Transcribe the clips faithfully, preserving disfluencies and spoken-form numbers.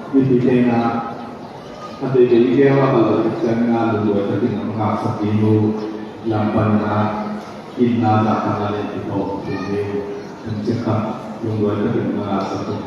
Mipi tenah a teitei i gel a, a lo ciangin a lungduai takin a mangngaksak ding uh lam panin a itna zahtakna len kitawh ding uh, kan ciangkhat lungduai takin a mangngaksak ding.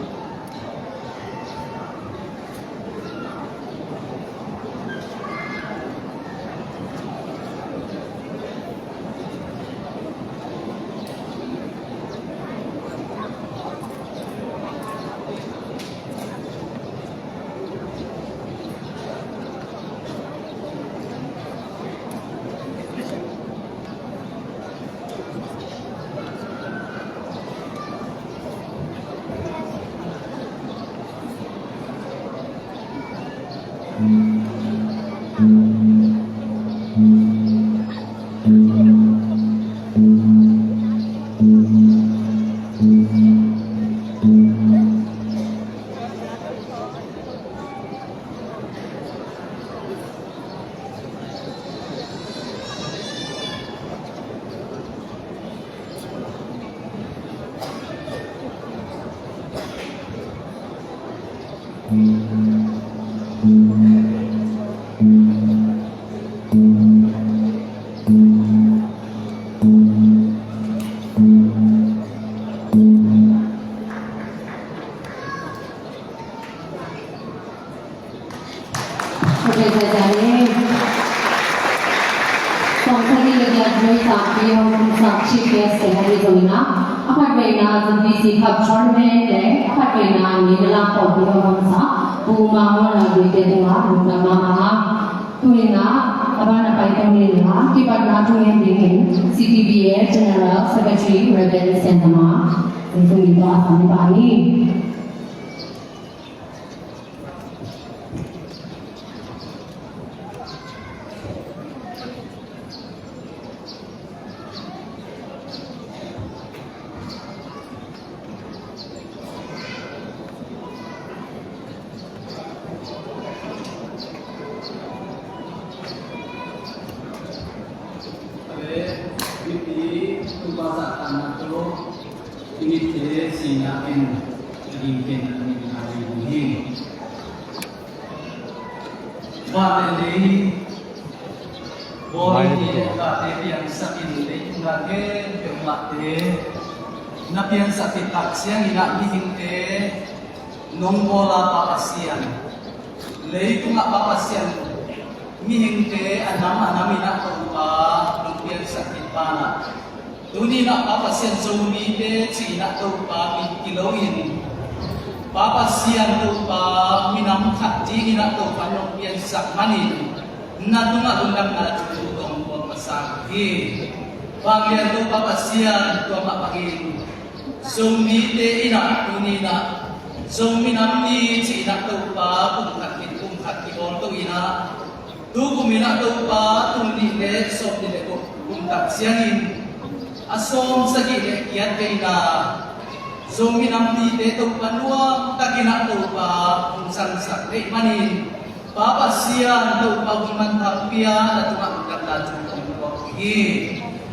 Ok, zai zai ni. Sawmsagih le giat May thla pi hong sak Chief Guest te ahi zongin a, a khatveina ZBC Cup Tournament le a khatveina May na lak pawlpi hong sak Pu Ma Muan Lam Gui te tungah lungdam mahmah. Tu-in a, a ban a pai teng ni a, kipatna thungen dingin CTBA General Secretary Reverend Sian Tama, zai tungin tua a sam ni pa ni. Vate lei, bawl in, vate piangsak in, leitung a khempeuh mahte na piangsak khit tak ciangin ah mihingte nong bawl a, Pa Pasian, leitungah Pa Pasian, mihingte a nam a nam in ah Topa nong piangsak khit banah, tuni-in ah Pa Pasian, Zomite ci-in ah Topa min kilo in, Pa Pasian, Topa minam khat dingin ah Topa nong piansak manin, Na tungah lungdamna thu kong puak masa hi. Vanglian Topa Pasian, tua mah bangin Zomite in ah tuni in ah Zomi Nam Ni ci-in ah Topa kum khat in kum khat kibawl to in ah, tu kum in ah Topa tul nih le sawmnih le guk kum tak ciangin a sawm sagih le giat veina Zomi Nam Nite Topa nuam takin ah Topa hong sangsak ahih manin, Pa Pasian Topa hong manpha pia na tungah lungdamna thu kong puak hi.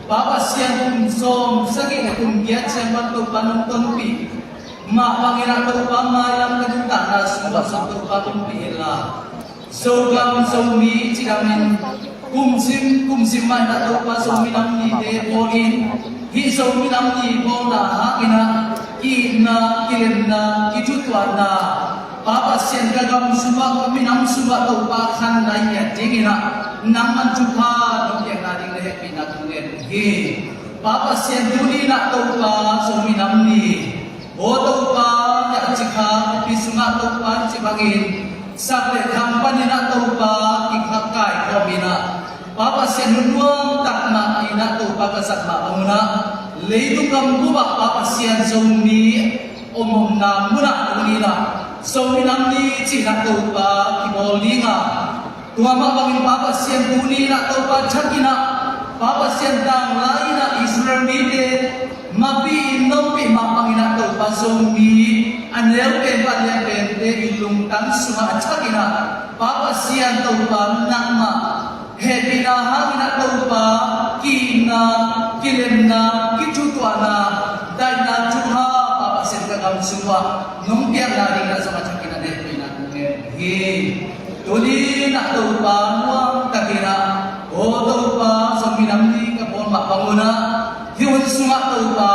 Pa Pasian, kum sawm sagih le kum giat ciang bang Topa nong tonpih mah bangin ah Topa mailam ka nuntakna sungah zong Topa tonpih inla, Zogam Zomi cidam in kum sim kum sim mah in ah Topa Zomi Nam Nite bawl in, hih Zomi Nam Ni bawlna hangin ah ki-itna, kilemna, kithutuahna, Pa Pasian, ka gam sungah, ka minam sungah Topa khanna i ngiat dingin ah nangman thupha nong piakna ding le hehpihna kong ngen hi. Pa Pasian, tuni in ah Topa Zomi Nam Ni, aw Topa, Yahchikha khuapi sungah Topa ci bangin sak le khang panin ah Topa kikhak kaikhawm in ah, Pa Pasian, hun nuam tak mah in ah Topa ka zat mah bang un ah, leitung gam bup ah Pa Pasian, Zomi om omna munah tuni in ah Zomi Nam Ni ci-in ah Topa kibawl ding a, tua mah bangin Pa Pasian, tuni in ah Topa thakin ah, Pa Pasian, tanglai in ah Israel mite mapi in nopih mah bangin ah Topa Zomi a neu pen, a lian pente i lungtang sungah a thakin ah, Pa Pasian Topa, nangmah hehpihna hangin ah Topa ki-itna, kilemna, kithutuahna, daihna thupha Pa Pasian, ka gam sungah nong piakna dingin ah zong a thakin ah hehpihna kong ngen hi. Tuni in ah Topa nuam takin ah, aw Topa, Zomi Nam Ni ka bawl mah bang un ah, hih hun sungah Topa,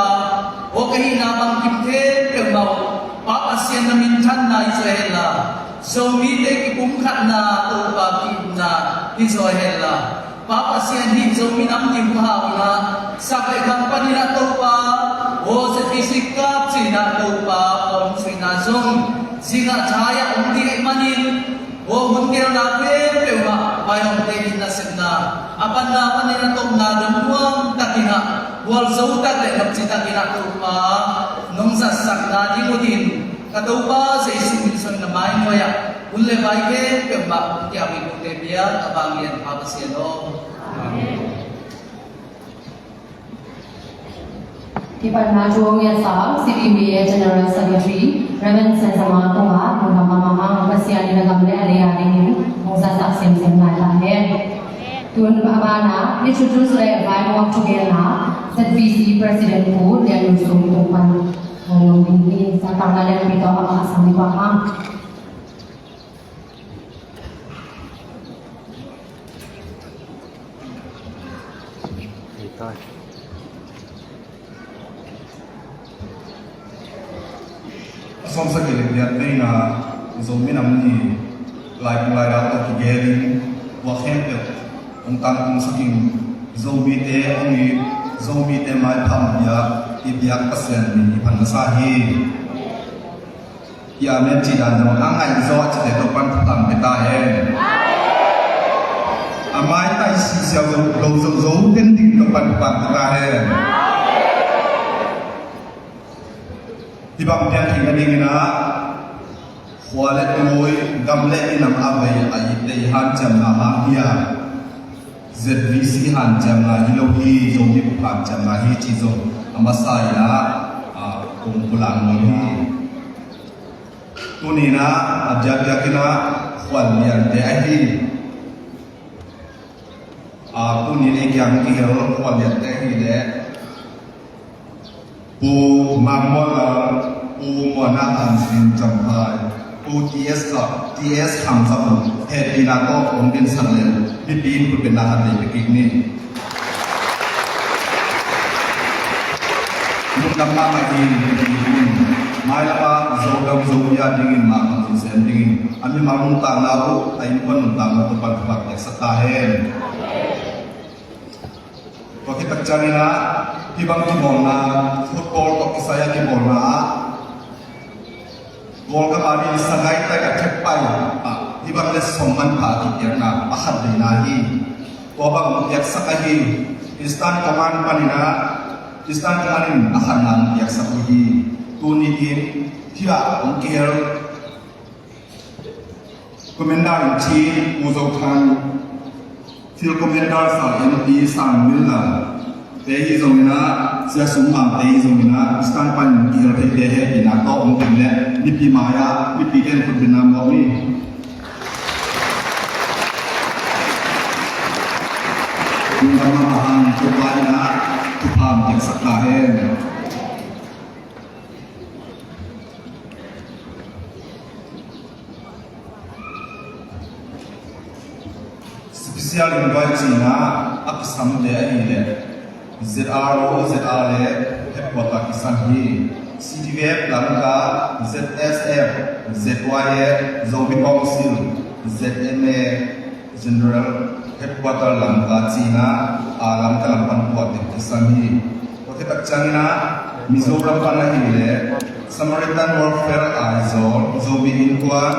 aw ka hihna bangkim khempeuh mah uh Pa Pasian na minthanna hi zaw hen la, Zomite kipumkhatna Topa ki-itna hi zaw hen la, Pa Pasian, hih Zomi Nam Ni huhau in ah sak le khang panin ah Topa, aw Z B C Cup ci-in ah Topa kawmsuina zong zingah thai ah om ding ahih manin, aw hun gelna khempeuh mah vaihawmte in nasepna a panna panin ah topna dam nuam takin ah, gualzo tak le nopci takin ah Topa nong zatsakna ding uh in, ka Topa Jesu min suangin na mai nuai-ah hun le vai khempeuh mah hong kiam in, kote bia a vanglian Pa Pasian aw. Amen. Kipatna thu hong ngetsak C P B A General Secretary Reverend Sen Sama tungah lungdam mahmah hang, Pasian in a gam le a lei a dingin hong zatsak semsem lai ta hen. Tun a banah introduce le vaimawk thugenna Z B C President Pu Lian Lun Sum tung pan hong nong ding hi. Zahtakna lianpi tawh amah a sang hi pah hang. A sawm sagih le giat veina Zomi Nam Ni laipung laidau tawh kigelin, tua khempeuh hong tangtungsakin Zomite hong it, Zomite maipha mah i biak Pasian min i phat masa hi. I amen cih dan zong a ngaih zaw a cite Topa'n thupha pia ta hen. A maitai sisiau zo, lo zo zo den ding Topa'n thupha pia ta hen. Hih bang pian theihna dingin ah khua le tuai, gam le minam a vei a itte i hanciamna hang hi a, Z V C hanciamna hi lo hi, Zomi Bup hanciamna hi cih zong a masa in ah, ah, kong pulak nuam hi. Tuni in ah a diakdiak in ah khualliante ahi, ah, tuni in ei kiang kihel khualliante ahi leh Pu Mang Muan Lam, Pu Muan Na An Sin Cam Pai, Pu T S Kha, T S Kham Zak Hun, hehpihna tawh hong dinsak leng mipi in khutbetna khat nei pia kik ni. Lungdam mahmah hi. Mailam ah Zogam Zomi a dingin mah bang sem dingin a mimal nuntakna uh, a innkuan nuntakna uh Topa'n thupha piaksak ta hen. Tua khit tak ciangin ah hih bang kibawlna, football tawh kisai a kibawlna ah Kawlgam a ding sagai tai a thekpai ah hih bang le sawm manpha a kipiakna a khat veina hi. Tua bang piaksak ahi Eastern Command panin ah, Eastern Command in a khatna piaksak uh hi. Tuni in hih ah hong kihel Commander in Chief U Zo Thang, Field Commander Sir M P San Mil Lam te hi zongin ah, Sia Sum Mang te hi zongin ah, Eastern Command kihel thei te hehpihna tawh hong ding le mipi mai-ah mipi ten khutbetna muak ni. Lungdam mahmah hang, Topa in ah thupha hong piaksak ta hen. Special invite cihna a kisam te ahih leh Z R O, Z R A headquarter kisam hi. C D F Lamka, Z S F, Z Y A, Zomi Council, Z M A, General Headquarter Lamka cihna a Lamka lam pan puak ding kisam hi. Tua khit tak ciangin ah Mizoram pan ahih leh Samaritan Welfare Aizawl, Zomi Innkuan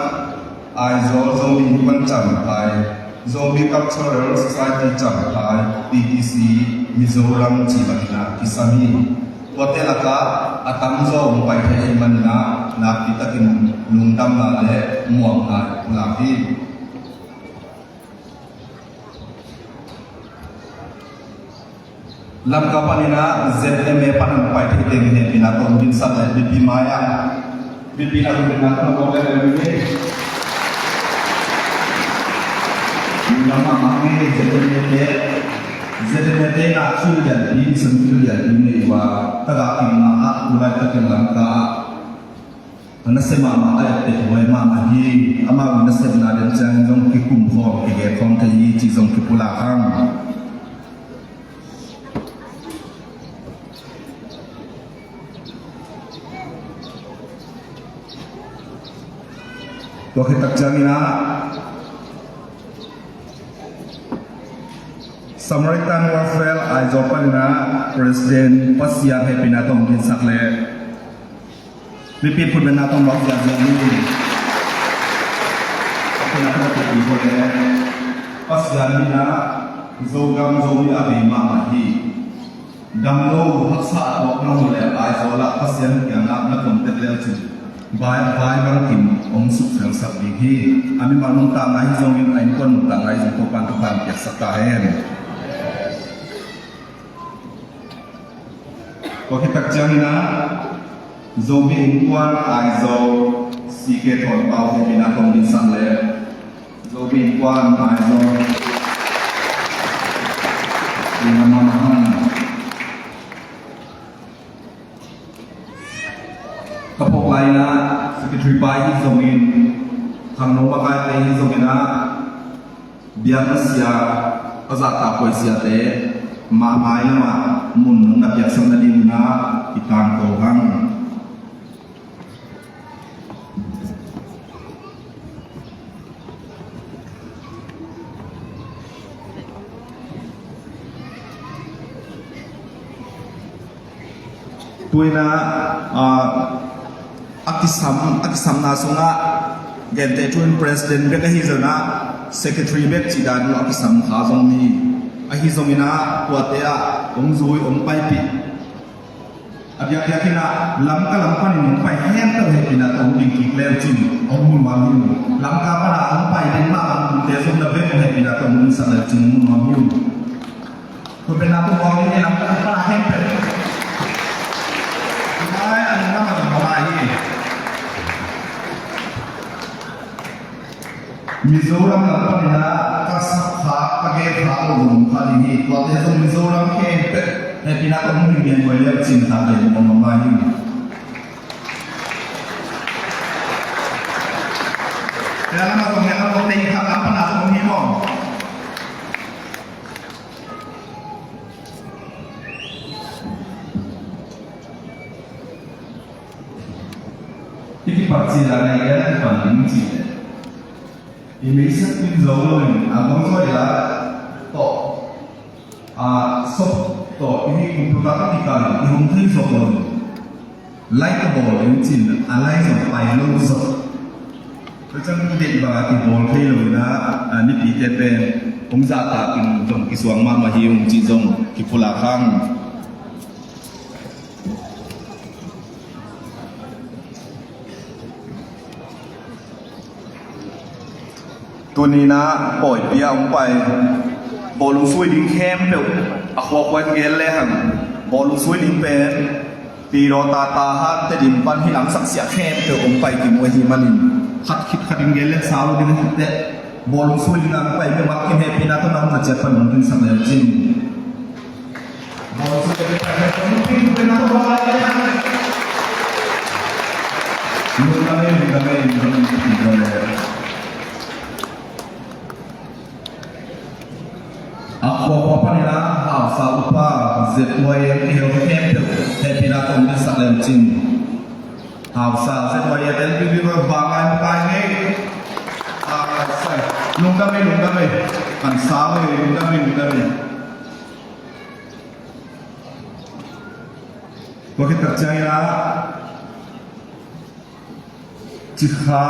Aizawl, Zomi Innkuan Champhai, Zomi Cultural Society Champhai, P T C Mizoram cih bangin ah kisam hi. Tuate lakah a tamzaw hong pai thei ahih manin ah nakpi takin lungdamna le muakna i pulak hi. Lamka panin ah Z M A pan hong pai thei teng hehpihna tawh hong dingsak le mipi mai-ah mipi na hong dingna tawh hong kawk le le mi. Lungdam mahmah hi. Z M A te, Z M A te na thil lianpi, mission thil lianpi nei uh a, tagah kim mah ah, tu laitakin Lamka ah a nasep mahmah a etteh huai mahmah hi. Amau nasepna den ciangin zong kikum khawm, kigen khawm thei hi cih zong kipulak hang. Tua khit tak ciangin ah Samaritan Welfare Aizawl panin ah President Pasian hehpihna tawh hong dingsak le mipi khutbetna tawh muak ziahziah ni. Pasian min ah Zogam Zomi a bei mahmah hi. Damlo haksa a tuak na uh leh Aizawl ah Pasian kiangah na pom tek leu cin vai, vai bangkim hong sukfelsak ding hi. A mimal nuntakna hi zongin, a innkuan nuntakna hi zong Topa'n thupha hong piaksak ta hen. Tua khit tak ciangin ah Zomi Innkuan Aizawl, C K Thawn Pau hehpihna tawh hong dingsak le Zomi Innkuan Aizawl. Lungdam mahmah hang. Ka phawk lai-in ah Secretary pa hi zongin, khangno makaite hi zongin ah, biakna sia, a zahtak huai siate mah mai lamah mun nong na piaksak nadingin ah i tangko hang. Tu-in ah, ah, a kisam, a kisamna sungah genteh thu-in president bek ahi zongin ah, secretary bek cih dan uh a kisam kha zong om hi. Ahi zongin ah tuate ah hong zui, hong paipih. A diakdiak in ah Lamka lam panin hong pai khempeuh hehpihna tawh hong ding kik le uh cin hong mu nuam hi. Lamka pan ah hong pai den mah bang bunte zong na vek hong hehpihna tawh hong dingsak le uh cin hong mu nuam hi. Khutbetna tawh hong ding hi. Lamka lam pan ah khempeuh. Tua hi a nungnam a nungnam hi. Mizoram lam panin ah ka sak khak, ka gen khak lo zong om kha ding hi. Tuate zong Mizoram khempeuh hehpihna tawh hong ding ngianhuai le uh cin kha ding om mah hi. Tua lam ah zong ngian lo teng khat lam pan ah zong om hi maw. I kipat cil a nei a kipan ding cih leh i meisak in zo loin a bangzaw i la tawh, a sop tawh i hih kum tutak a kikal in i hong thei zo loin Lai ka bawl in cin a lai zong pai lo zok. Tua ciang deih bang a kibawl thei lo in ah, a, mipite pen hong zahtak in zong kisuang mahmah hi ung cih zong kipulak hang. Tuni-in ah Pawipi ah hong pai bawlung sui ding khempeuh a khuakhua in gen lehang, bawlung sui ding pen Pidawta, Tahan, Tedim pan hih lam sak siah khempeuh hong pai kim uh ahih manin, khat khit khat in gen leng sau lo ding ahih teh, bawlung sui ding a hong pai mimal kim hehpihna tawh na omna ciat pan hong dinsak leu cin. A khuakhua panin ah hausa upa Z Y A kihel khempeuh hehpihna tawh hong dinsak leu cin. Hausa Z Y A L B B va vangai mukai ngei. Hausa. Lungdam ei, lungdam ei. Kan sau ei, lungdam ei, lungdam ei. Tua khit tak ciangin ah Cikha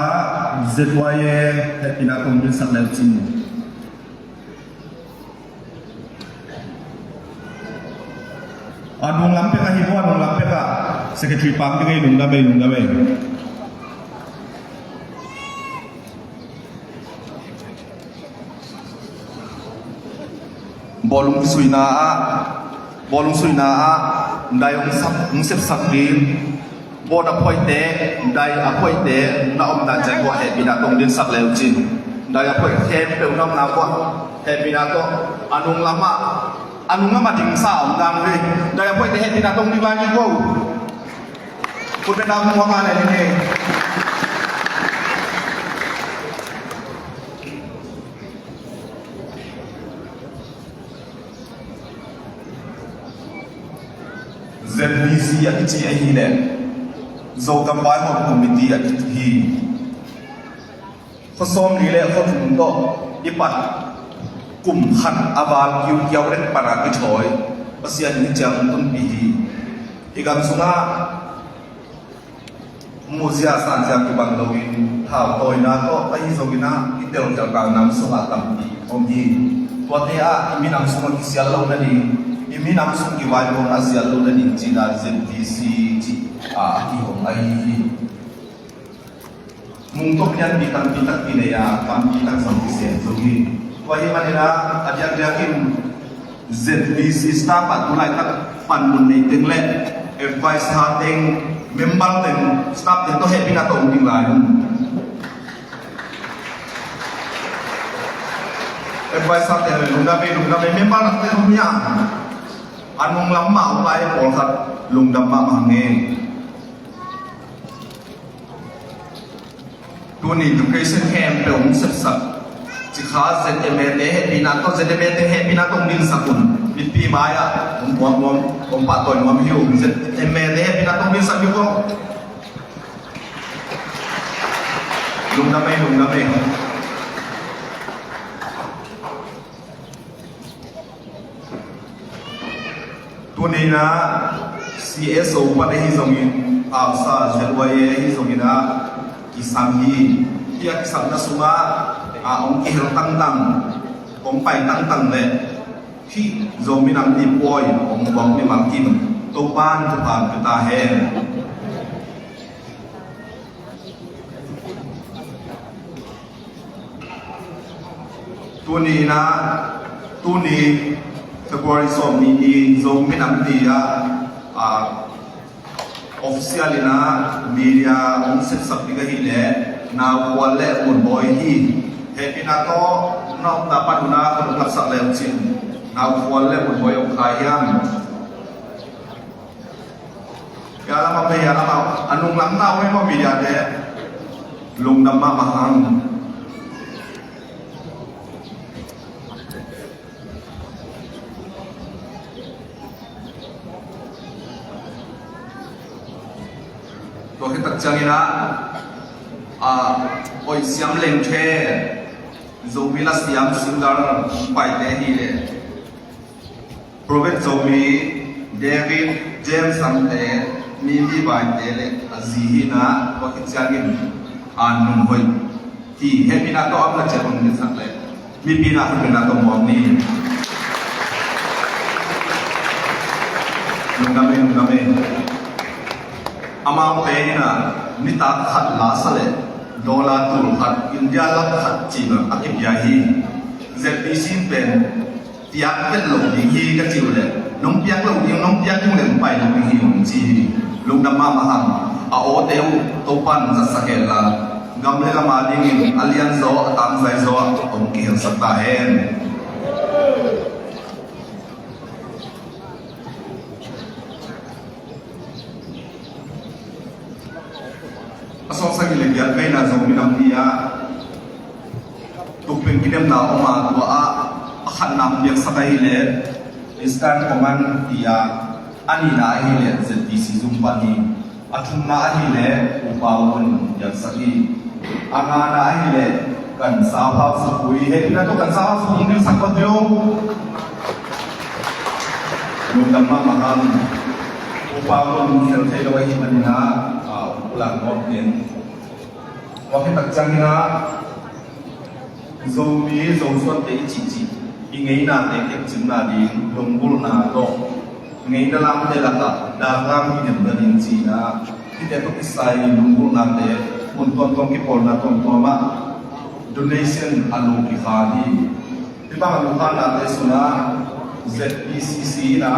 Z Y A hehpihna tawh hong dinsak leu cin. A nunglam pek ahi maw, a nunglam pek ah Secretary Pang ding ei, lungdam ei, lungdam ei. Bawlung suina ah, bawlung suina ah dai hong sep, hong sepsak ding, board a phoihte, dai a phoihte na omna ciang kua hehpihna tawh hong dinsak leu cin. Dai a phoih khempeuh na omna kua hehpihna tawh, a nunglam ah, a nunglam ah dingsa om dan ve. Dai a phoihte hehpihna tawh hong ding lai ni kua. Khut beng na hong muang a le ni. Z V C a kici ahih leh Zogam Vaihawm Committee a kici hi. Khuasawmli le khuathum tawh i pat kum khat a val kiukiau rek pana kithawi Pasian in hih ciang tunpih hi. Hih gam sungah muhzia sanzia kibang loin thautawina tawh ahi zongin ah i teltel kal nam sungah tampi om hi. Tuate ah i minam sungah kisial loh nading, i minam sung kivaipuakna sial loh nading cih dan Z V C cih a kihong ahi hi. Mungto pianpih tampi takpi nei a, tampi tak zong kisem zo hi. Tua ahih manin ah a diakdiakin Z V C staff ah tu laitak panmun nei teng le advice ha teng, member teng, staff teng tawh hehpihna tawh hong ding lai un. Advice ha teng le lungdam ei, lungdam ei, member teng hong hi a, a nunglam mah hong lai pawlkhat lungdam mahmah hang ei. Tuni education camp peuh hong sepsak Cikha Z M A te hehpihna tawh, Z M A te hehpihna tawh hong dinsak un. Mipi mai-ah hong puak nuam, hong pahtawi nuam hi uh. Z M A te hehpihna tawh hong dinsak hi uh. Lungdam ei, lungdam ei. Tuni-in ah C S O pan ahi zongin, hausa Z Y A ahi zongin ah kisam hi. Hih a kisamna sungah a hong kihel tangtang, hong pai tangtang le hih Zomi Nam Ni pawi hong buak mimal kim Topa'n thupha pia ta hen. Tuni-in ah, tuni February sawmnih ni Zomi Nam Ni ah, ah, official in ah media hong sepsak ding ahih leh Nau Khual le Mun Bawi hi. Hehpihna tawh na omna pan un ah khuan hong lapsak leu cin. Nau Khual le Mun Bawi om kha hiam? Hia lam ah, hia lam ah, a nunglam na om ei maw media te? Lungdam mahmah hang. Tua khit tak ciangin ah, a, Oi Siam Lengthe, Zomi La Siam singer paite hi le. Prophet Zomi, David, James Sangte, Mi, mi vaite le a zi hi na, tua khit ciangin a nung hoih. Ti hehpihna tawh a om na ciat hong ngetsak le mipi na khutbetna tawh muak ni. Lungdam ei, lungdam ei. Amaute in a nitak khat la sa le dollar tul khat, India lakh khat cih a kipia hi. Z B C pen piak vet lo ding hi ka cih uh leh, nong piak lo ding, nong piak ding leh nong pai lo ding hi hong ci hi. Lungdam mahmah hang. A awte uh Topa'n zatsak hen la, gam le lam a dingin a lianzaw a tangzaizaw ah hong kihelsak ta hen. A sawm sagih le giat veina Zomi Nampi ah tukpin kidemna om a, tua ah a khatna hong piaksak ahih leh Eastern Command ti a, a nihna ahih leh Z B C zung pan hi. A thumna ahih leh U Pau Lun piaksak hi. A ngana ahih leh Kan Sau Hau Supui, hehpihna tawh Kan Sau Hau Supui hong nilsak pah dih o. Lungdam mahmah hang. U Pau Lun khel thei lo ahih manin a, a, U Pu Lang Gawp pen, tua khit tak ciangin a, Zomi Zosuante i cihcih i ngeinate kepcingna ding lunggulhna tawh, ngeina lamte lakah daklam hi dem ta ding ci-in a, hihte tawh kisai lunggulhnate mun tuamtuam, kipawlna tuamtuam ah donation a lu kikha hi. Hih bang a lu khanate sungah Z B C C in a,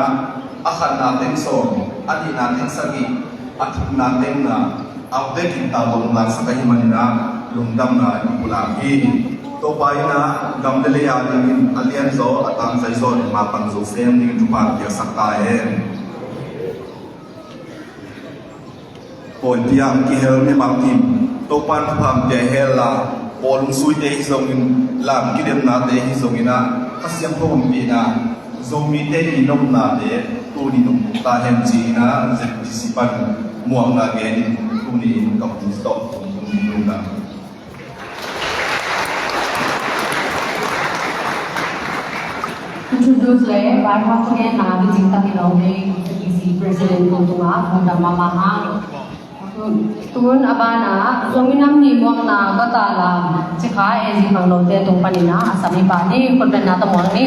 a khatna teng sawm, a nihna teng sagih, a thumna teng nga, a vekin tau hong laksak ahih manin a, lungdamna i pulak hi. Topa in a, gam le lei a dingin a lianzaw a tangzaizaw in mapang zo sem dingin thupha piaksak ta hen. Pawi piang kihel mimal kim Topa'n thupha pia hen la, pawl lungsuite hi zongin, lam kidemnate hi zongin a, Kha Siangtho ompihna, Zomite i nopnate tuni nong puk ta hen ci-in a, Z B C C pan muakna genin tuni in ka hun tawh hong tung ding uh a. Introduce le vai hawk thugenna bicing takin a om ding Z B C President Pu tungah lungdam mahmah hang. Tun a banah Zomi Nam Ni muakna gawta lam cikha A Z Khangnote tung panin a, a sam i pah ni, khutbetna tawh muak ni.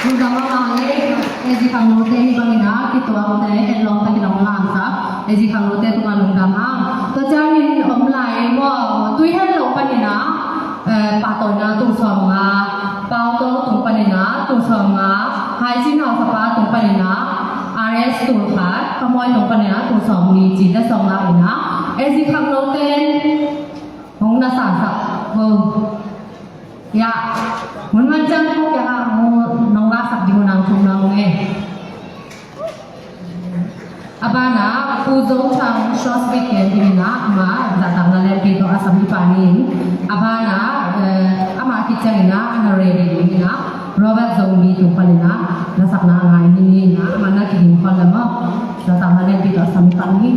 Lungdam mahmah ing. A zi khangnote hih bangin a kituakte etlawm takin hong lamsak. A zi khangnote tungah lungdam hang. Tua ciangin om lai maw, Tuihenlo panin a, eh, pahtawina tul sawmnga, Pau Tawng tung panin a tul sawmnga, Haizin hausapa tung panin a, R S tul khat, Kamawi tung panin a tul sawmli ci, tua sawmnga in a, A zi khangnote hong na sasak. Oh. Ya, mun man ciang ko kiangah nong laksak ding uh nang thum nang e. A banah Pu Zo Thang Short Speech gen dingin ah, amah zahtakna lianpi tawh a sam i pan in. A banah, eh, amah khit ciangin ah, a na ready dingin ah, Robert Zomi tung panin ah, lasakna a ngai hi in ah, amah na kiging khol le maw. Zahtakna lianpi tawh a sam i pan in.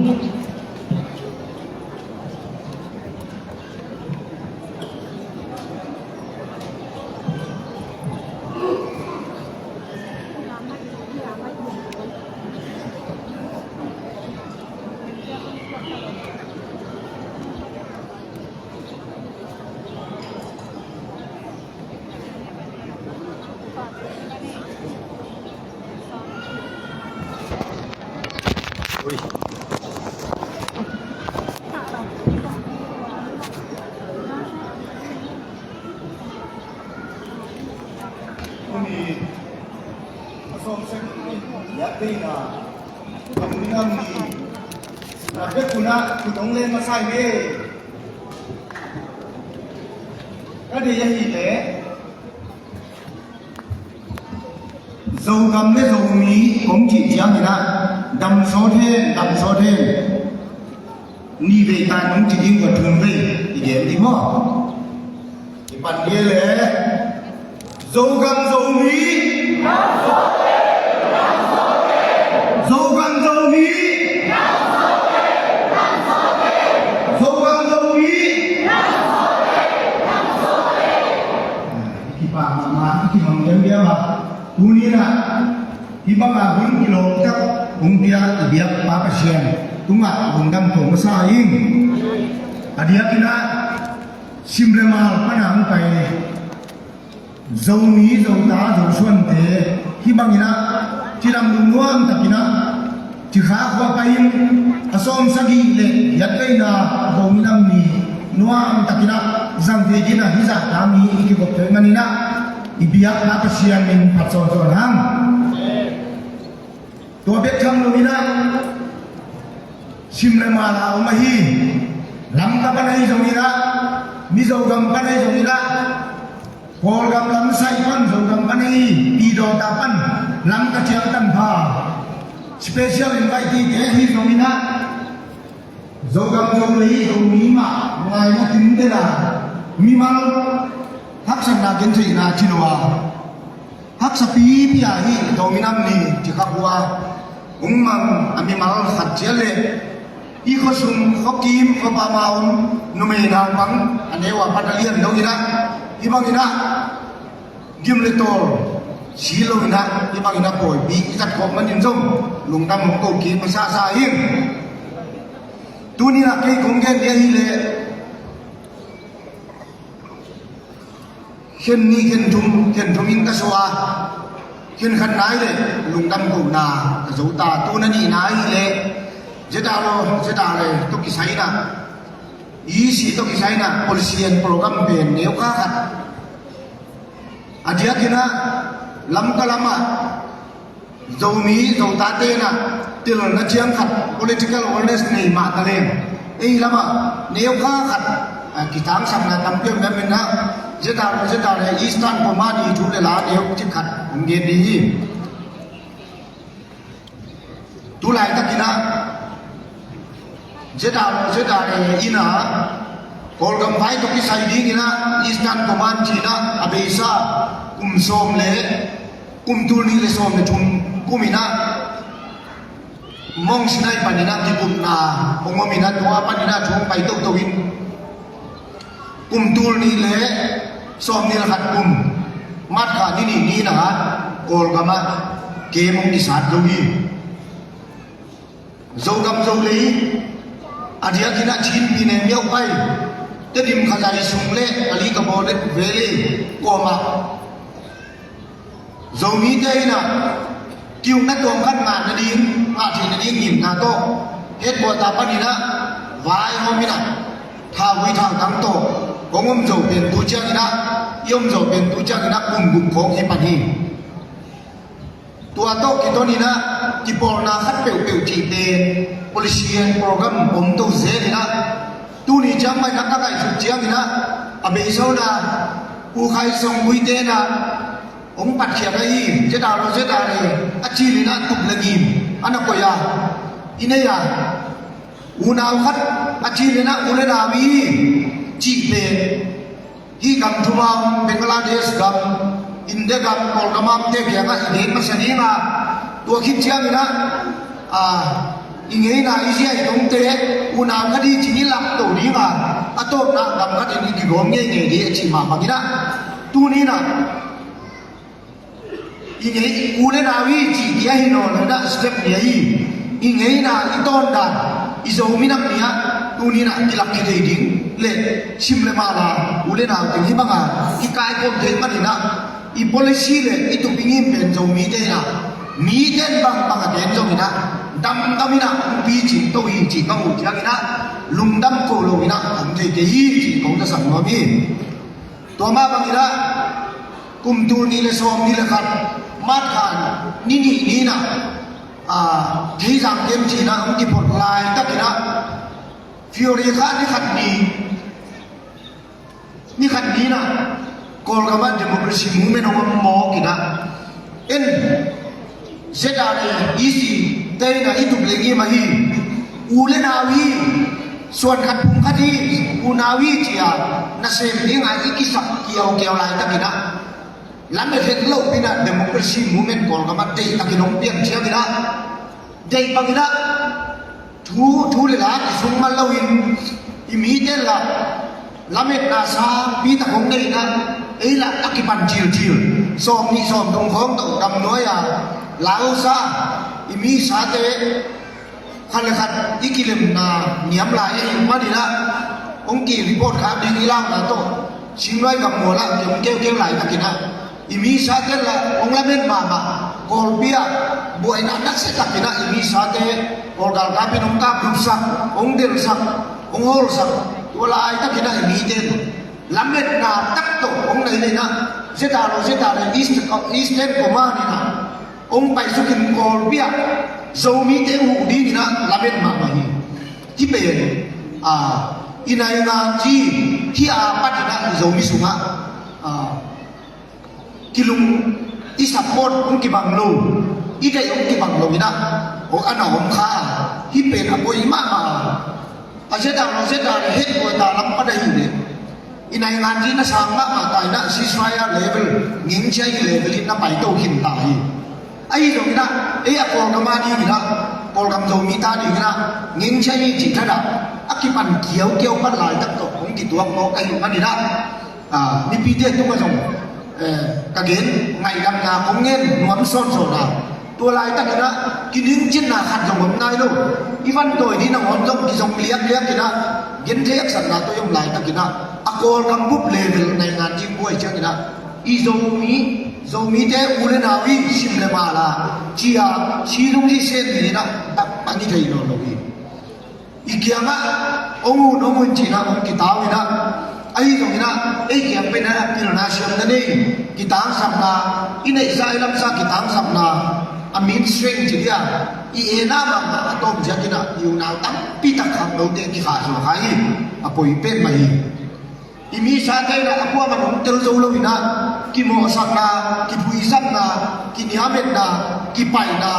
Tuni a sawm sek in biak deihna a mun ngam ni. Na bek un ah thu dong len masa ing e. Ka deih ahih leh Zogam le Zomi kong cih ciangin ah, dam sawt hen, dam sawt hen. Nih vei tan nong ci ding uh a thum vei i gen ding maw? I pan ding e le. Zogam Zomi. Zogam Zomi. Zogam Zomi. Kipak mahmah, kiham diamdiam a. Tuni in ah hih bangah hun kilawm tak hong pia i biak Pa Pasian, tungah lungdam ko masa ing. A diakin ah Simlemal pan a hong pai Zomi, Zota, Zosuante hih bangin ah cidam lungnuam takin ah Cikha khua pai-in a sawmsagih le giat veina Zomi Nam Ni nuam takin ah zang thei dingin ah hih zahta mi i kikop thei manin ah i biakna Pasian min phat sawnsawn hang. Tua bek tham loin ah Simlemal a om ahi, Lamka pan ahi zongin ah, Mizogam pan ahi zongin ah, Kawlgam lam sai pan, Zogam pan ahi, Pyidawtha pan, Lamka ciang tanpha special invitee te ahi zongin ah, Zogam Zolei Zomi mah ngaina tinte la, mimal haksatna gentheihna ci lo a, haksa pipi a hih Zomi Nam Ni Cikha khua hong mang a mimal khat ciat le i khuasung, khuakim, khuapam a om numei naupang a neu a pan a lian dongin ah, hih bangin ah gim le tawl si loin ah hih bangin ah pawipi i zat khawm manin zong lungdam hong ko kik masasa ing. Tuni-in ah kei kong gen ding ahih leh khen nih, khen thum, khen thum in ka suah a, khen khatna ahih leh lungdam kohna ka zo ta. Tun a nihna ahih leh ZRO, ZRA tawh kisai-in ah, EC tawh kisai-in ah policy and program pen neu kha khat a diakin ah Lamka lamah Zomi, Zotate in ah telna ciang khat political awareness nei mah taleng ei lamah neu kha khat, ah, kitangsakna tampi om manin ah ZRO, ZRA Eastern Command i thu le la neu cik khat hong gen ding hi. Tu laitakin ah ZRO, ZRA in ah Kawlgam vai tawh kisai dingin ah Eastern Command ci-in ah a beisa kum sawm le kum tul nih le sawm le thum kumin ah Mount Sinai panin ah kikupna hong omin ah, tua panin ah thu hong pai toto in kum tul nih le sawmnih le khat kum March kha ni nih ni-in ah Kawlgam ah camp hong kisat zo hi. Zogam Zolei a diakin ah Chin Pyine Myauk Phai, Tedim Khazaisung le Alikabor le Valley kawmah Zomite in ah ki-ukna tuam khat ngah nading, ngah theih nading ngimna tawh headquarter panin ah vaihawmin ah thauvui thautang tawh hong om zo pen tu ciangin ah, i om zo pen tu ciangin ah kum guk khawng hi pan hi. Tua tawh kitonin ah kipawlna khat peuhpeuh cih pen policy and program om to zelin ah, tuni ciang mah in ah ka ngaihsut ciangin ah a beisa un ah Pu Khai Song Puite in ah hong patkhiat ahi, ZRO ZRA a cilin ah tup le ngim a na koih a, i nei a, unau khat a cilin ah u le nau i cih pen hih gam thum a om Bangladesh gam, India gam, Kawlgam a omte kiangah i gen masa ding a, tua khit ciangin ah, a, i ngeina i ziaih dongte unau khat hi ci-in i lak to ding a, a tawpna gam khatin i kigawm ngeingei ding a cih mah bangin ah, tuni-in ah i ngei, u le nau i cih ding ahi nawn lo in ah step nih ahi. I ngeina, i tawndan, i Zomi Nam Ni ah tuni-in ah kilak khia thei ding le Simlemal a u le nau teng hih banga i kaikawm theih manin ah, i policy le i tup i ngim pen Zomite in ah, mite in bangbang a gen zongin ah, damdamin ah hong picing to hi cih ka muh ciangin ah, lungdam ko loin ah om thei kei hi cih kong zasak nuam hi. Tua mah bangin ah kum tul nih le sawmnih le khat March kha ni nih ni-in ah, a, Theizang camp ci-in ah hong kiphot laitakin ah February kha ni khat ni, ni khat ni-in ah Kawlgam ah democracy movement hong om mawk in ah, en ZRA EC te in ah i tup le ngim ahi, u le nau hi, suan khat phung khat hi, unau hi ci-a nasem ding a i kisak kiaukiau laitakin ah, lamet het lopi-in ah democracy movement Kawlgam ah deihtakin hong piang ciangin ah, deih bangin ah thu, thu le la kisung man loin, i mite in lah lametna sangpi tak hong nei in ah, ei lah a kipan cilcil, sawmnih sawmthum khawng tawh gamnuai-a lausa, i misate Khat le khat i kilemna niam lai i hih manin ah, hong ki report kha ding i launa tawh, Singluai gam mual ah ki hong keukeu laitakin ah, i misate lah hong lamet mahmah, Kawlpi ah buaina nasia takin ah i misate, Kawl galkap in hong kaplupsak, hong delhsak, hong hawlsak, tua laitakin ah i mite in lametna tak tawh hong nei leh in ah, ZRO ZRA East, Eastern Command in ah hong paisukin Kawlpi ah Zomite huh dingin ah lamet mahmah hi. Hih pen, ah, i nainganzi hih a patin ah i Zomi sungah, ah, kilung, i support hong kibang lo, i deih hong kibang lo in ah, aw, a na om kha. Hih pen a poi mahmah. A ZRO ZRA headquarter lam pan ahih leh, i nainganzi na sang mahmah ta in ah, ceasefire level, ngingchiai level in na paito khin ta hi. Ahi zongin ah, ei a Kawlgam a dingin ah, Kawlgam Zomite a dingin ah, ngingchiai cih thadah a kipan kiaukiau pan laitak tawh hong kituak mawk ahih manin ah, ah, mipite tungah zong, eh, ka gen ngaihdamna kong ngen nuam sawnsawn a, tua laitakin ah kiningcinna khat zong om nai lo. I vantawi ding nangawn zong kizong liakliakin ah, genthei haksatna tawh i om laitakin ah, a Kawlgam bup level nainganzi buai ciangin ah, i Zomi, Zomite u le nau i sim le mala, ci-a, si lung hi sen ni in ah, tak pan i thei nawn lo hi. I kiangah hong un, hong un ci-in ah hong kitau in ah, ahi zongin ah ei kiang pen ah pilna siamna nei, kitangsapna, i neihsa i lamsa kitangsapna, a min strength ci dia, i etna mahmah a tawm ziakin ah i unau tampi tak khangnote kikhahsuah kha hi. A poi pen mah hi. I misate in ah a kuamah hong tel zo lo in ah, kimawhsakna, kiphuisakna, kiniametna, kipaina,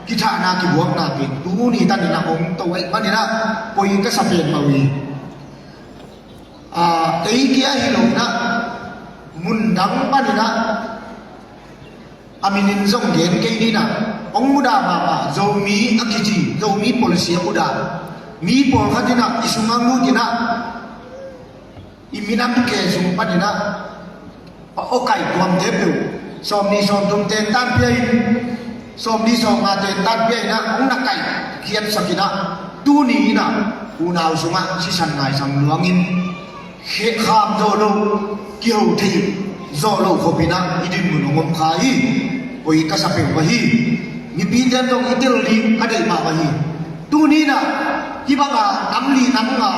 kithahna, kibuakna pen tuni tanin ah hong to ahih manin ah poi ka sa pen mah uh hi. Ah, ei kia hi lo in ah, mundang panin ah, a minin zong gen kei ni in ah, hong mudah mahmah, Zomi a kici, Zomi policy a mudah mi pawlkhat in ah i sungah lut in ah, i minam ke sung panin ah, a awkaih tuamte peuh, sawmnih sawmthum tentan pia in, sawmnih sawmnga tentan pia in ah, hong na kaih khiatsak in ah, tuni in ah unau sungah sisan ngaisang luangin, khehkham zawh loh, kiho thei zawh loh khop in ah i dinmun hong om kha hi. Poi ka sa peuh mah hi. Mipite in zong i tel ding a deih mahmah hi. Tuni in ah hih banga nam li nam nga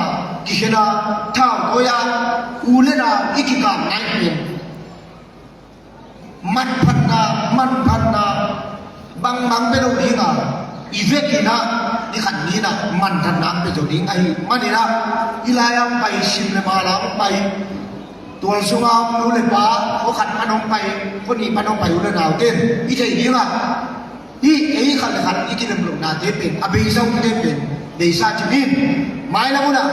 kikhen a, thautawi a, u le nau i kikap nai pen manphatna, manphatna bangbang pia lo ding a, i vekin ah i khat ni in ah manphatna pia zo ding ahih manin ah, i lai-a hong pai, sim le mala hong pai, tual sunga om nu le pa, khua khat pan hong pai, khua nih pan hong pai u le naute in i theih ding a, hih ei khat le khat i kilem lohnate pen a beisa umte pen beisa ci ni in, mailam hun ah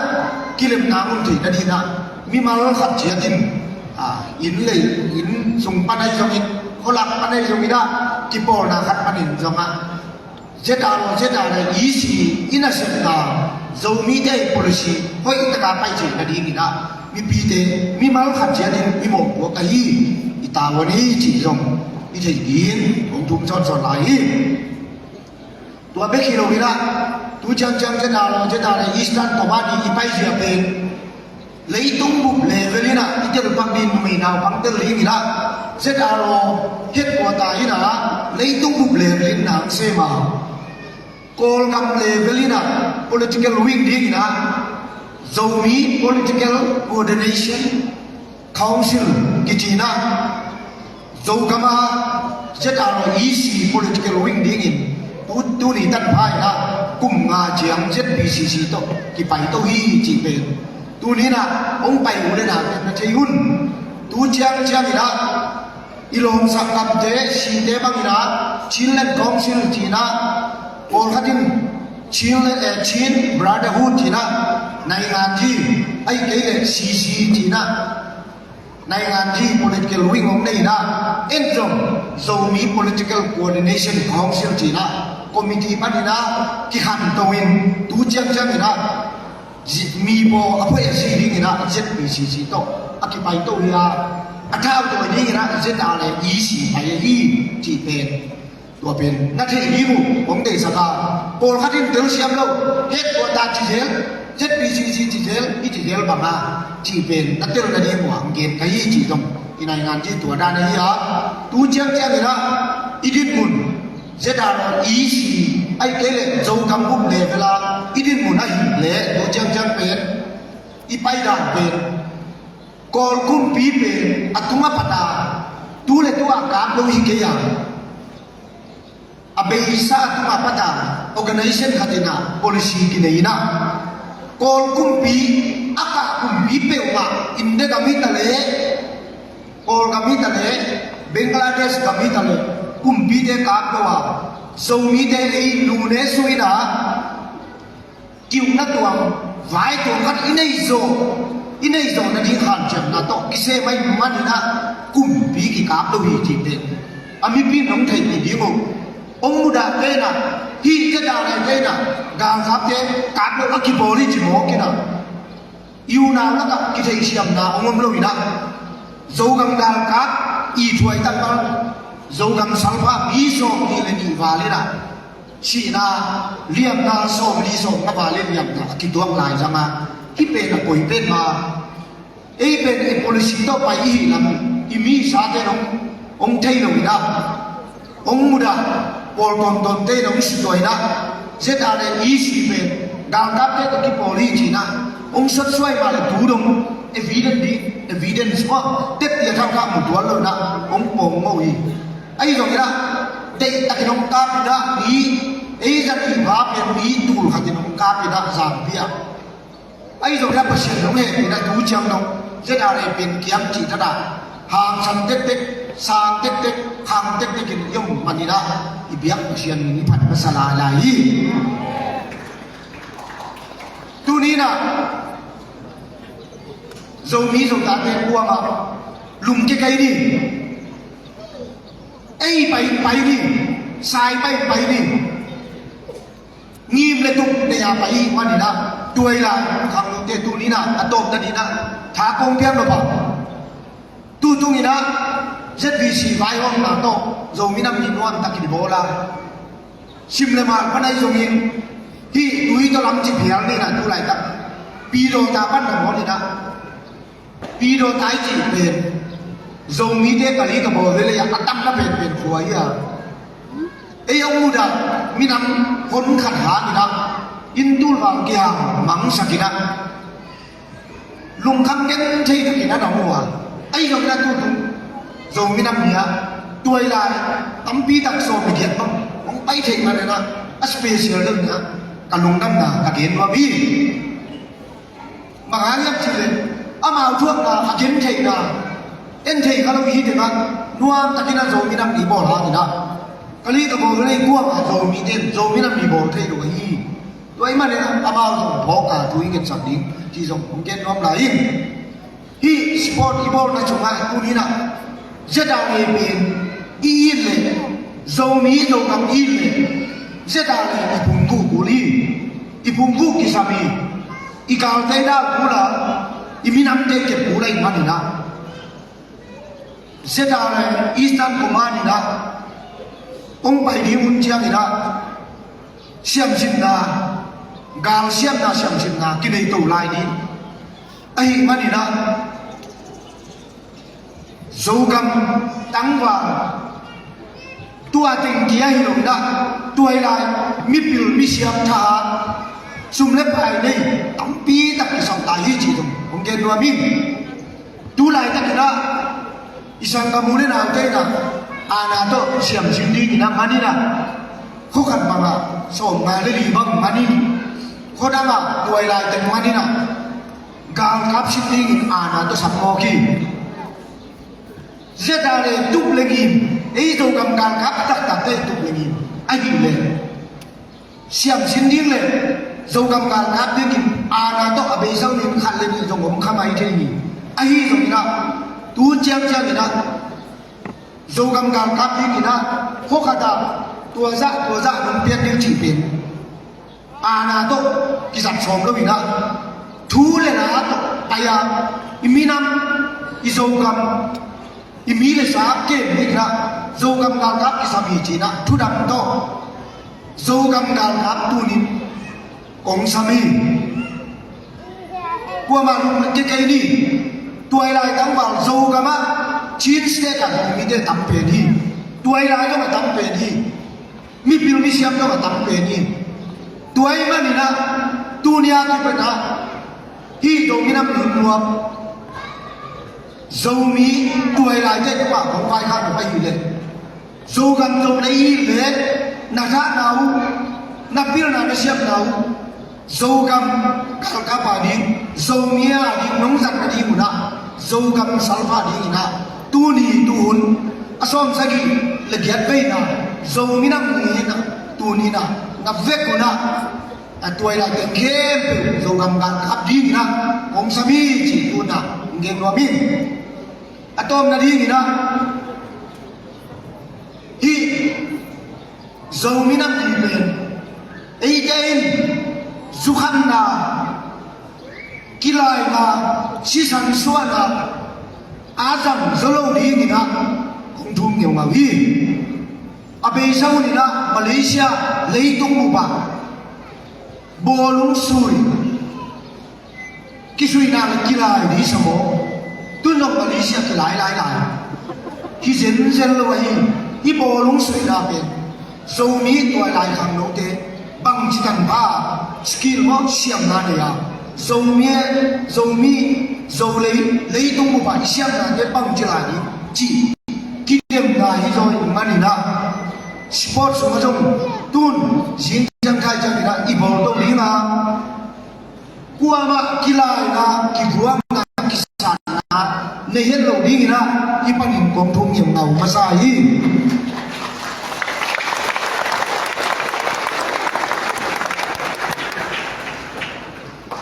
kilemna hong om theih nading in ah, mimal khat ciat in, ah, inn lei, inn sung pan ahi zongin, khualak pan ahi zongin ah, kipawlna khat panin zong ah, ZRO ZRA EC i nasepna, Zomite i policy hoih taka pai theih nading in ah, mipite, mimal khat ciat in i mawhpuak ahi, i tavuan hi cih zong i theih ding hong thum sawnsawn lai hi. Tua bek hi lo in ah, tu ciangciang ZRO ZRA Eastern Command i paizia pen leitung bup level in ah i telpak ding, numei naupang tel ding in ah, ZRO headquarter in ah leitung bup level in na hong sem a, Kawlgam level in ah political wing ding in ah, Zomi Political Coordination Council kici in ah, Zogam a ZRO EC political wing dingin tu, tuni tan pha in ah kum nga ciang ZPCC tawh kipaito hi cih pen tuni in ah hong pai u le naute na thei un. Tu ciangciang in ah i lawmsak gamte, site bang in ah Chinland Council ci in ah, pawlkhat in Chin, eh, Chin Brotherhood ci in ah, nainganzi, ahih kei leh CC ci in ah, nainganzi political wing hong nei in ah, en zong Zomi Political Coordination Council ci in ah committee pan in ah kikhanto in, tu ciangciang in ah zi-, mi pawl a phoih a si ding in ah ZPCC tawh a kipaito hi a, a thautawi ding in ah ZRA EC pai ahi cih pen Tua pen na theih ding uh kong deihsak a, pawlkhat in telsiam lo, het tua ta ci zel, Z P C C ci zel, i ci zel bang a, cih pen na tel nading uh a hong gen ka hi cih zong i naingan cih tua dan ahi a, tu ciangciang in ah i dinmun Z R O E C ahih kei leh Zogam um level a i dinmun ahih leh tu ciangciang pen i paidan pen Kawl kumpi pen a tung a pat a tu le tu a kap lo hi kei a, a beisa a tung a pat a organization khat in ah policy kinei in ah Kawl kumpi a kah kumpi peuhmah India gam hi ta leh, Kawlgam hi ta leh, Bangladesh gam hi ta leh, kumpite kap lo a, Zomite ei nune suh in ah kiukna tuam, vai tuam khat i nei zawh, i nei zawh nading hanciamna tawh kisem ahih manin ah kumpi kikap lo hi cih pen a mipi in hong theihpih ding uh. Hong mudah kei in ah, hih kei dah leh kei in ah, galkapte kap lo a kibawl hi ci mawk in ah, i unau lakah kitheihsiamna hong om lo in ah, Zogam galkap i thuai tak bang, Zogam salpa mi sawmnih le nih val in ah, sihna liamna sawmli sawmnga val in liamna a kituak lai zang a, hih pen a poi pen ma, ei pen i policy tawh pai i hih lam i mi sate hong, hong thei lo in ah, hong mudah, pawl tawntawnte in hong sutua in ah, Z R A E C pen galkapte tawh kipawl hi ci in ah hong sotsuai mah leh tu dong evidence ding, evidence maw, tep tia thangkha mu tuan lo in ah hong pawng maw hi. Ahi zongin ah deihtakin hong kap in ah mi, ei zat i pha pen mi tul khatin hong kap in ah Zangpi ah, ahi zongin ah Pasian hong hehpihna tu ciang dong Z R A pen kiam cih thadah hangsan tektek, sang tektek, khang tektek in i om manin ah i biak Pasian min i phat masa lailai hi. Tuni in ah Zomi Zotate kuamah lungkia kei ni. Ei pai pai ni. Sai pai pai ni. Ngim le tuk nei a pai i manin ah tuailai khangnote tuni in ah a tawpna ding in ah tha kong piak lo pah. Tu tung in ah Z V C vaihawmna tawh Zomi Nam Ni nuamtakin i bawl a, sim le mal pan ahi zongin hih tui tawh lam ci phial ni in ah tu laitak Pidawta pan na bawl in ah, Pidawta i cih pen Zomite ka li ka bawl ve leh a tamna penpen khua hi a. Ei hong mudah minam hon khat hang in ah inn tul val kihang mangsak in ah lungkham genthei takin a na hua. Ahi zongin ah tu tung Zomi Nam Ni ah tuailai tampi tak sawm le giat bang hong pai thei manin ah a special deuh in ah ka lungdamna ka gen nuam hi. Bang hang hiam cih leh amau thuakna a gentheihna en thei kha lo i hi teng ah nuamtakin ah Zomi Nam Ni bawl hang in ah ka li ka bawl ve leh kuamah Zomite in Zomi Nam Ni bawl thei lo ahi. Tua ahih manin ah amau zong phawk a thu i ngetsak ding cih zong hong gen nuam lai ing. Hih sport i bawlna sungah tuni in ah Z R A pen i it leh, Zomi Zogam i it leh Z R A i phungvuh kul hi. I phungvuh kisam hi. I galte dau kul a, i minamte kep kul ahih manin ah Z R A Eastern Command in ah hong pai ding hun ciangin ah siamsinna, galsiamna siamsinna kinei to lai ding ahih manin ah Zogam tangval tua teng kia hi lo in ah tuailai mipil misiam thahat sum le pai nei tampi tak kisam lai hi cih zong hong gen nuam ing. Tu laitakin ah i sanggam u le naute in ah aana tawh siamsin dingin ah man in ah khua khat bangah sawmnga le li bang man in, khua dangah tuailai teng man in ah galkap sin dingin aana tawh sam mawk hi. Z R A tup le ngim, ei Zogam galkap taktakte tup le ngim ahih leh siamsin ding le Zogam galkap dingin aana tawh a beisa uh nin khat le nih zong om kha mai thei hi. Ahi zongin ah tu ciangciangin ah Zogam galkap dingin ah khua khat ah tua zah tua zah nong piak ding cih pen aana tawh kizat sawm lo in ah thu le la tawh pai a, i minam, i Zogam, i mi le sa kem dingin ah Zogam galkap kisam hi ci-in ah thudam tawh Zogam galkap tuni-in kong sam hi. Kuamah lungkia kei ni. Tuailai tangval Zogam ah Chin State ah Zomite tam pen hi. Tuailai zong a tam pen hi. Mipil misiam zong a tam pen hi. Tua ahih manin ah tuni a kipan ah hih Zomi Nam Ni nuam Zomi tuailaite tungah kong vaikhak nop ahih leh, Zogam Zolei i hih leh na zahna uh, na pilna na siamna uh Zogam galkap a ding, Zomi a ding nong zat nading un ah, Zogam salpa dingin ah tuni tuhun a sawmsagih le giat veina Zomi Nam Ni in ah tuni in ah na vek un ah, a tuailai teng khempeuh Zogam galkap dingin ah kong sam hi cih tu-in ah hong gen nuam ing. A tawpna dingin ah hih Zomi Nam Ni pen eite in zukhatna, kilaina, sisan suahna a zang zo lo dingin ah kong thum ngeungau hi. A beisa hun in ah Malaysia leitung bup ah bawlung sui kisuihna le kilai ding sa maw? Tun zong Malaysia kilai lai lai. Hi zenzen lo ahi. Hih bawlung suihna pen Zomi tuailai khangnote bangci tanpha, skill maw, siamna nei a, Zomi, Zomi, Zolei leitung bup ah i siamnate bangci lai ding cih kidemna hi zaw ahih manin ah, sport sungah zong tun zing ciang thai ciangin ah i bawl to ding a, kuamah kilaina, kivuakna, kisatna nei het lo dingin ah hih panin kong thum ngeungau masa hi.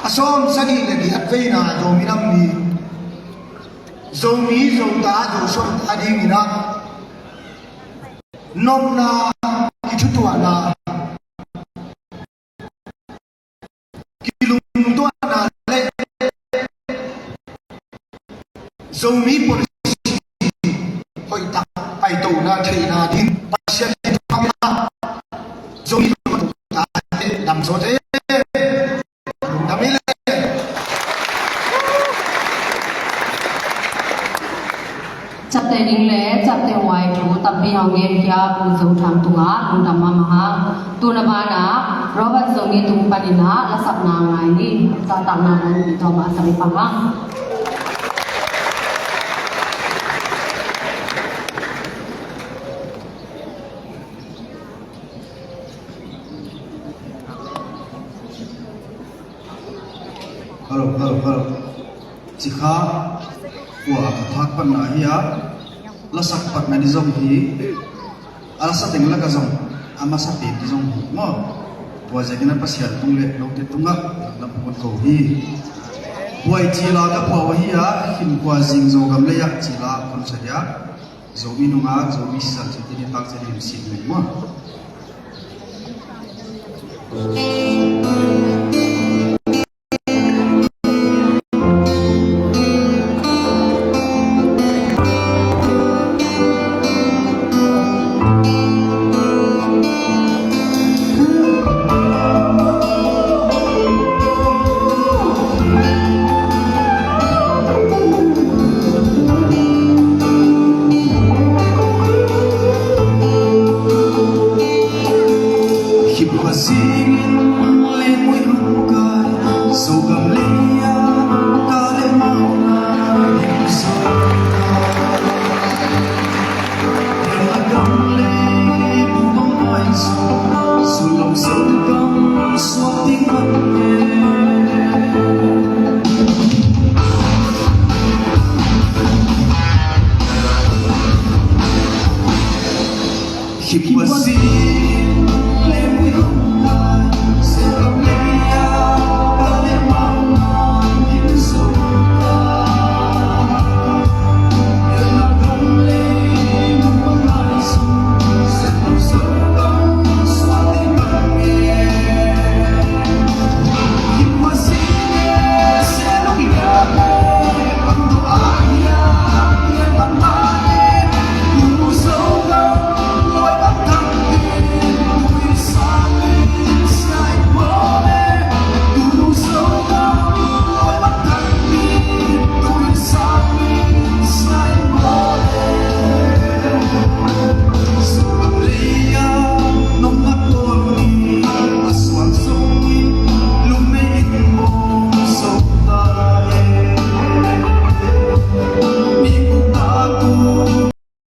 A sawmsagih le giat veina Zomi Nam Ni, Zomi Zota Zosuan ta dingin ah nopna, kithutuahna, kilungtuahna le Zomi policy hoihtak paitona theihna ding Pasian in thupha pia. Zomi Zota te, lam zawte, lungdam hi le. Ciapteh ding le ciapteh huai thu tampi hong genkhia Pu Zo Thang tungah lungdam mahmah hang. Tun a banah Robert Zomi tung panin ah lasakna ngai ni. Zahtakna ngai ni, tua mah a sam i pang hang. Hello, hello, hello. Cikha kua ka thak patna hi a, lasak patna ni zong hi, a lasa teng lakah zong a masa pen ni zong hi maw? Tua ziakin a Pasian tung le note tungah lam pukun ko hi. Buai cila ka phuah uh ahi a, khin kua zing Zogam lei ah cila kon sa dia. Zomi nungak, Zomi sisan cih tini tak cih lim sin leng maw?